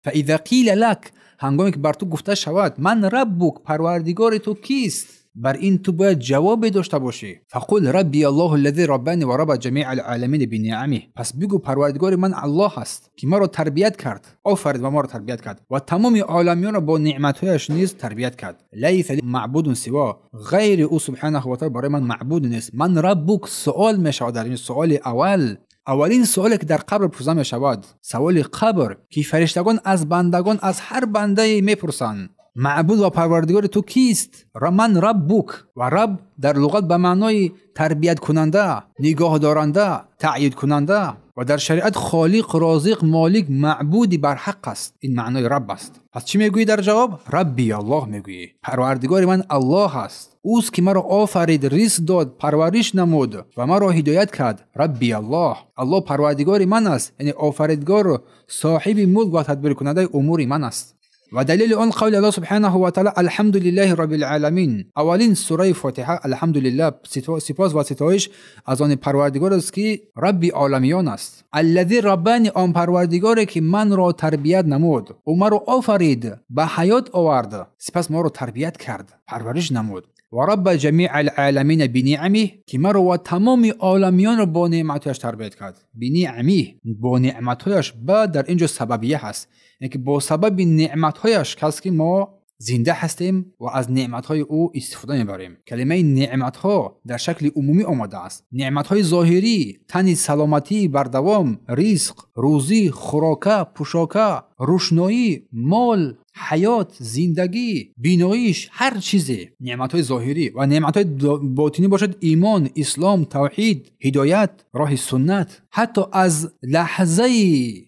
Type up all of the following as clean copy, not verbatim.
فاذا قیل لک، هنگامی که بر تو گفته شود من ربک، پروردگار تو کیست، بر این تو باید جواب داشته باشی. فقل ربی الله الذی ربانی و رب جمیع العالمین بنعمه. پس بگو پروردگار من الله است که مرا تربیت کرد، آفرید و ما را تربیت کرد و تمام عالمیان را با نعمتهایش نیز تربیت کرد. لیس معبود سوا، غیر او سبحانه و تعالی برای من معبود نیست. من ربک سوال می شود در این سوال اول، اولین سوالی که در قبر پرسیده می شود، سوال قبر که فرشتگان از بندگان، از هر بنده میپرسند معبود و پروردگار تو کیست؟ من ربک. و رب در لغت به معنای تربیت کننده، نگاه دارنده، تأیید کننده و در شریعت خالق، رازق، مالک، معبودی بر حق است. این معنای رب است. پس چی میگویی در جواب؟ ربی الله میگویی. پروردگار من الله است، اوست که مرا آفرید، رزق داد، پرورش نمود و مرا هدایت کرد. ربی الله، الله پروردگار من است، یعنی آفریدگار، صاحب ملک و تدبیر کننده امور من است. و دلیل آن قول الله سبحانه و تعالی الحمد لله رب العالمین. اولین سوره فاتحه الحمدلله، سپاس و ستایش از آن پروردگار است که رب عالمیان است. الذی ربانی، آن پروردگاری که من را تربیت نمود، او مرا آفرید، به حیات آورد، سپس ما را تربیت کرد، پرورش نمود. و رب جمیع العالمین بنعمه، که مرا و تمام عالمیان را با نعمتهایش تربیت کرد. بنعمه، با نعمتهایش، با در اینجا سببیه هست، یعنی که با سبب نعمتهایش کس که ما زنده هستیم و از نعمتهای او استفاده میبریم. کلمه نعمتها در شکل عمومی آمده است. نعمتهای ظاهری، تن سلامتی بردوام، رزق، روزی، خوراکه، پوشاکه، روشنایی، مال، حیات، زندگی، بینایش، هر چیزی نعمتهای ظاهری. و نعمتهای باطنی باشد ایمان، اسلام، توحید، هدایت، راه سنت. حتی از لحظه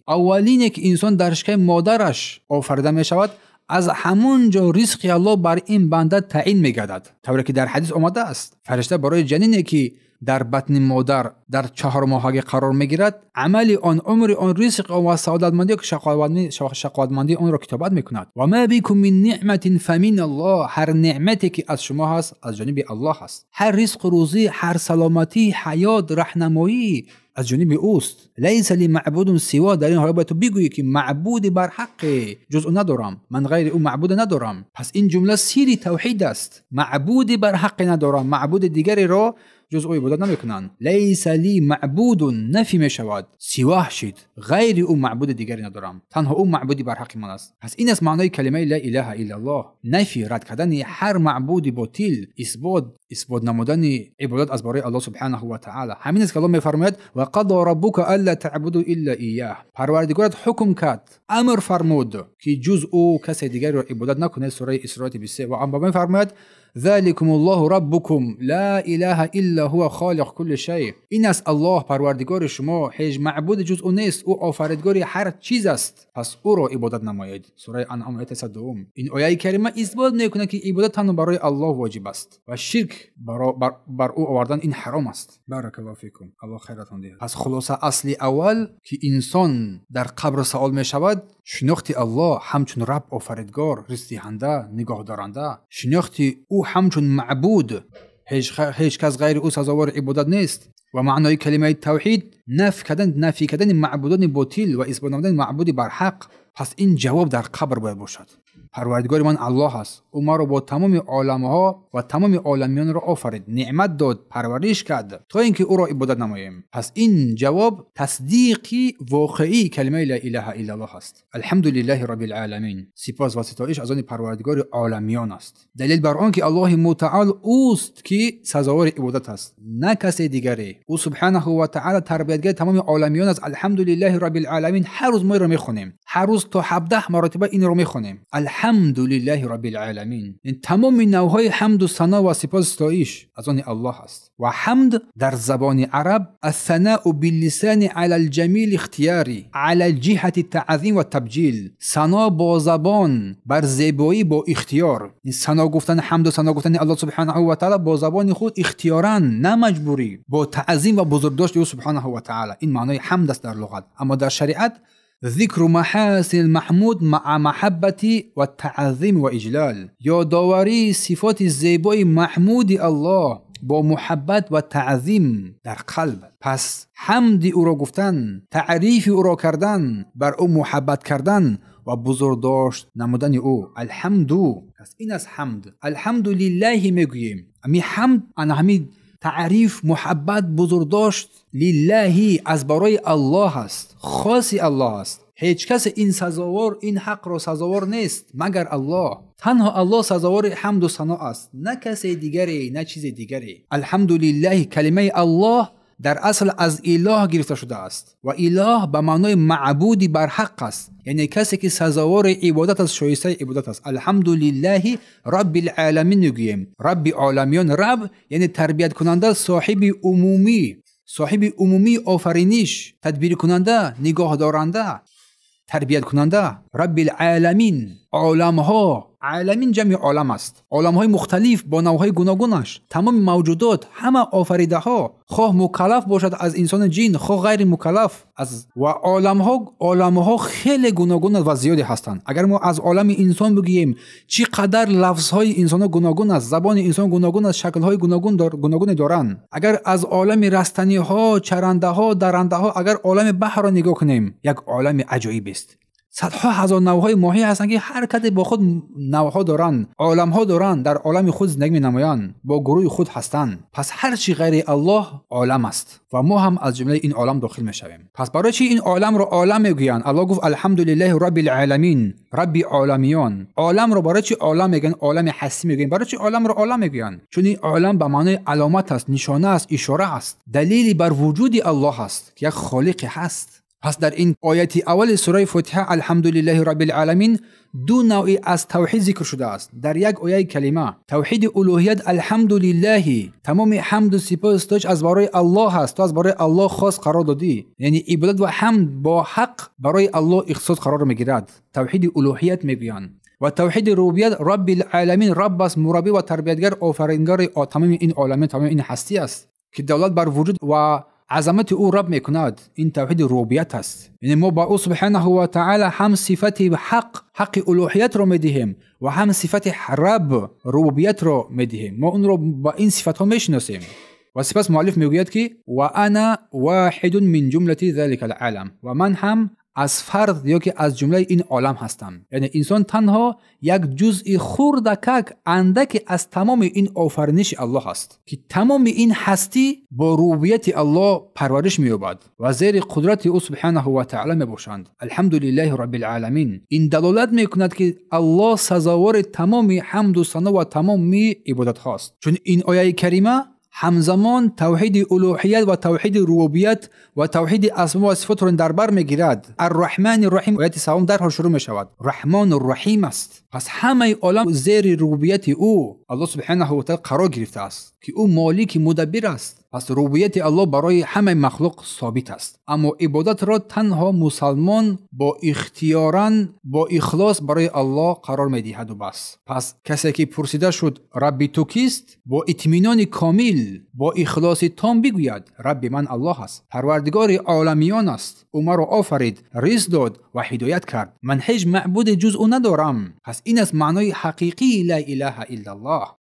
اولینی که انسان در شکم مادرش آفریده می شود، از همونجا رزق الله بر این بنده تعیین میگردد. طوری که در حدیث آمده است، فرشته برای جنینی که در بطن مادر در 4 ماهگی قرار میگیرد، عمل آن، عمر آن، رزق آن و سعادتمندی که شقاوتمندی آن را کتابت میکند. و ما بكم من نعمت فمن الله، هر نعمتی که از شما هست از جانب الله هست. هر رزق، روزی، هر سلامتی، حیات، راهنمایی از جانب اوست. لیس لمعبود سوا، در این حال باید تو بگویی که معبود بر حق جز او ندارم، من غیر او معبود ندارم. پس این جمله سیر توحید است. معبود بر حق ندارم، معبود دیگری را جز او عبادت نمیکنند. لیس لی معبود نفی میشود، سواه شد، غیر او معبود دیگری ندارم، تنها او معبودی بر حق من است. پس این است معنای کلمه لا اله الا الله، نفی، رد کردن هر معبود باطل، اثبات نمودن عبادت از برای الله سبحانه و تعالی. همین است که الله میفرماید و قضى ربک الا تعبدوا الا ایاه، پروردگارت حکم کرد، امر فرمود که جز او کسی دیگری را عبادت نکنه. سوره اسراء 23. و اما میفرماید ذلكم الله ربكم لا اله الا هو خالق كل شيء. این است الله پروردگار شما، هیچ معبود جز او نیست، او آفریدگار هر چیز است، پس او را عبادت نمایید. سوره انعام آیه 102. این آیه کریمه اثبات میکنه که عبادت تنها برای الله واجب است و شرک بر او آوردن این حرام است. بارک الله فیکم، الله خیرتان دهد. پس خلاصه اصل اول که انسان در قبر سوال می شود، شناخت الله همچون رب، آفریدگار، رزق دهنده، نگاه دارنده، شناخت او همچون معبود، هیچ کس غیر او سزاوار عبادت نیست. و معنای کلمه توحید نفی کردن معبودان باطل و اثبات نمودن معبود بر حق. پس این جواب در قبر باید باشد. پروردگار من الله است، او ما را با تمام عالمها و تمام عالمیان را آفرید، نعمت داد، پرورش کرد تا اینکه او را عبادت نماییم. پس این جواب تصدیقی واقعی کلمه لا اله الا الله است. الحمدلله رب العالمین، سپاس و ستایش از آن پروردگار عالمیان است. دلیل بر آن که الله متعال اوست که سزاوار عبادت است، نه کسی دیگری. او سبحانه و تعالی تربیتگر تمام عالمیان است. الحمدلله رب العالمین، هر روز ما را میخوانیم، هر روز تا 17 مرتبه این را میخوانیم. الحمدلله رب العالمین، این تمام نوعهای حمد و ثنا و سپاس ستایش از آن الله است. و حمد در زبان عرب الثناء باللسان على الجمیل اختیاری على جهة التعظیم و تبجیل، ثنا با زبان بر زیبایی با اختیار. این ثنا گفتن، حمد و ثنا گفتن الله سبحانه و تعالی با زبان خود اختیارا، نه مجبوری، با تعظیم و بزرگداشت او سبحانه و تعالی. این معنای حمد است در لغت. اما در شریعت ذکر محاسن المحمود مع محبتی و تعظیم و اجلال، یادآوری صفات زیبای محمود الله با محبت و تعظیم در قلب. پس حمد او را گفتن، تعریف او را کردن، بر او محبت کردن ва бузургдошт намудани ӯ. Алҳамду, пас ин аст ҳамд. Алҳамдулиллаҳи мегӯем. Ҳами ҳамд ана ҳами таъриф, муҳаббат, бузургдошт лиллаҳи аз барои Аллоҳ аст, хоси Аллоҳ аст. Ҳеҷ кас ин сазовор, ин ҳақро сазовор нест магар Аллоҳ. Танҳо Аллоҳ сазовори ҳамду сано аст, на касе дигаре, на чизи дигаре. Алҳамдулиллаҳи, калимаи Аллоҳ дар асл аз илоҳ гирифта шудааст ва илоҳ ба маънои маъбуди барҳақ аст, яъне касе ки сазовори ибодат аст, шоистаи ибодат аст. Алҳамдулиллаҳи раббил оламин мегӯем. Рабби оламиён, раб яъне тарбияткунанда, соҳиби умумӣ, соҳиби умумии офариниш, тадбиркунанда, нигоҳдоранда, тарбияткунанда. Раббил оламин, оламҳо, оламин ҷамъи олам аст, оламҳои мухталиф бо навъҳои гуногунаш, тамоми мавҷудот, ҳама офаридаҳо, хоҳ мукаллаф бошад аз инсону ҷин, хоҳ ғайри мукаллаф аз ва оламҳо, оламҳо хеле гуногун ва зиёде ҳастанд. Агар мо аз олами инсон бигӯем, чӣ қадар лафзҳои инсонҳо гуногун аст, забони инсон гуногун аст, шаклҳои гуногуне доранд. Агар аз олами растаниҳо, чарандаҳо, дарандаҳо, агар олами баҳрро нигоҳ кунем, як олами аҷоибест. Садҳо ҳазор навъҳои моҳӣ ҳастанд, ки ҳар каде бо худ навъҳо доранд, оламҳо доранд, дар олами худ зиндагӣ менамоянд, бо гурӯҳи худ ҳастанд. Пас ҳар чӣ ғайри Аллоҳ олам аст ва мо ҳам аз ҷумлаи ин олам дохил мешавем. Пас барои чӣ ин оламро олам мегӯянд? Аллоҳ гуфт алҳамдулиллаҳи раббил оламин, рабби оламиён. Оламро барои чӣ олам мегӯянд? Олами ҳастӣ мегӯянд. Барои чӣ оламро олам мегӯянд? Чун ин олам ба маънои аломат аст, нишона аст, ишора аст, далели бар вуҷуди Аллоҳ аст, ки як холиқе ҳаст. Пас дар ин ояти аввали сураи Фотиҳа алҳамдулиллаҳи раббил оламин ду навъи аз тавҳид зикр шудааст дар як ояи калима. Тавҳиди улуҳият алҳамдулиллаҳи, тамоми ҳамду сипос точ аз барои Аллоҳ аст, ту аз барои Аллоҳ хос қарор додӣ, яъне ибодат ва ҳамд бо ҳақ барои Аллоҳ ихтисос қарор мегирад. Тавҳиди улуҳият мегӯянд. Ва тавҳиди рубубият раббил оламин, рабб аст, мураббӣ ва тарбиятгар, офарингари тамоми ин оламин, тамоми ин ҳастӣ аст ки давлат бар вуҷуд ва азамати ӯ раб мекунад. Ин тавҳиди рубубият аст. Яъне мо ба ӯ субҳанаҳу ва таъала ҳам сифати ҳақ, ҳаққи улуҳиятро медиҳем ва ҳам сифати раб, рубубиятро медиҳем. Мо онро ба ин сифатҳо мешиносем. Ва сипас муаллиф мегӯяд ки ва ана воҳидун мин ҷумлати залика алалам, ва ман ҳам аз фард ё ки аз ҷумлаи ин олам ҳастам. Яъне инсон танҳо як ҷузъи хурдакак, андаке аз тамоми ин офариниши Аллоҳ аст, ки тамоми ин ҳастӣ бо рубубияти Аллоҳ парвариш меёбад ва зери қудрати ӯ субҳанаҳу ва таъала мебошанд. Алҳамдулиллаҳи раббил оламин. Ин далолат мекунад ки Аллоҳ сазовори тамоми ҳамду сано ва тамоми ибодатҳост. Чун ин ояи карима ҳамзамон тавҳиди улуҳият ва тавҳиди рубубият ва тавҳиди асмо ва сифотро дар бар мегирад. Ар-Раҳмани Раҳим ояти севум дарҳол шурӯъ мешавад. Раҳмону Раҳим аст. Пас ҳамаи олам зери рубубияти ӯ Аллоҳ субҳанаҳу ва таъала қарор гирифтааст, ки ӯ молики мудаббир аст. Пас рубубияти Аллоҳ барои ҳамаи махлуқ собит аст. Аммо ибодатро танҳо мусалмон бо ихтиёран, бо ихлос барои Аллоҳ қарор медиҳаду бас. Пас касе ки пурсида шуд Рабби ту кист, бо итминони комил, бо ихлоси том бигӯяд Рабби ман Аллоҳ аст, парвардигори оламиён аст, ӯ маро офарид, ризқ дод ва ҳидоят кард. Ман ҳеҷ маъбуде ҷуз ӯ надорам. Пас ин аст маънои ҳақиқии ла илаҳа иллаллоҳ.